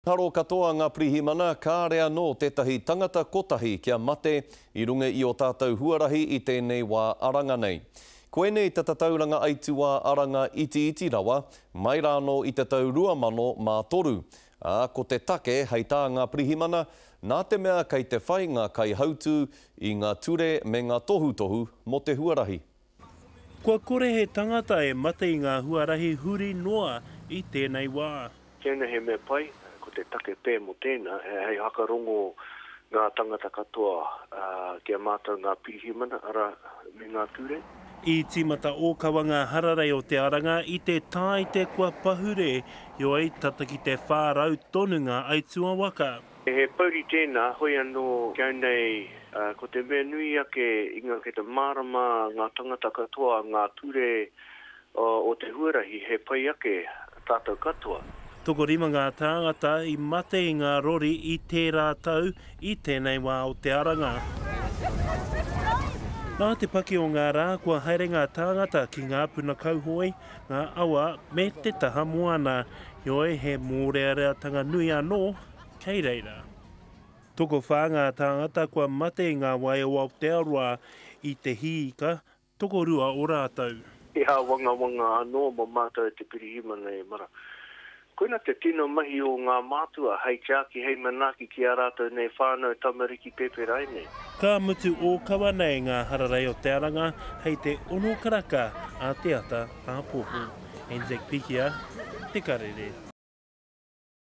Taro katoa ngā pirihimana, kāre anō tētahi tangata kotahi kia mate i runga i ō tātou huarahi i tēnei wā aranga nei. Koinei te tatauranga aituā aranga itiiti rawa, mai rānō i te tau 2003. Ā, ko te take, hei tā ngā pirihimana, nā te mea kei te whai ngā kaihautū i ngā ture me ngā tohutohu mō te huarahi. Kua kore he tangata e mate i ngā huarahi huri noa i tēnei wā. Tēnā he mea pai, ko te take pē mō tēnā, hei hakarongo ngā tangata katoa ki a mātou ngā pirihimana, arā, me ngā ture. I tīmata ōkawa ngā hararei o Te Aranga i te Tāite kua pahure, heoi tata ki te 400 tonu ngā aituā waka. He pouri tēnā, hoi anō ki au nei, ko te mea nui ake i ngā kei te mārama ngā tangata katoa ngā ture o te huarahi he pai ake tātou katoa. Tokorima ngā tāngata i mate i ngā rori i tērā tau i tēnei wā o te aranga. Nā te paki o ngā rā kua haere ngā tāngata ki ngā puna kauhoe, ngā awa me te taha moana. Heoi he mōreareatanga nui anō kei reira. Tokowhā ngā tāngata kua mate i ngā wai o Aotearoa i te hiika, tokorua o rātou. He āwangawanga anō mō mātou e te Pirihimana e mara. Koina te tino mahi o ngā mātua, hei tiaki, hei manaaki ki ā rātou nei whānau, tamariki, pēpē rainei. Ka mutu ōkawa nei ngā hararei o Te Aranga hei te ono karaka a te ata āpōpō. Anzac Pikia, Te Karere.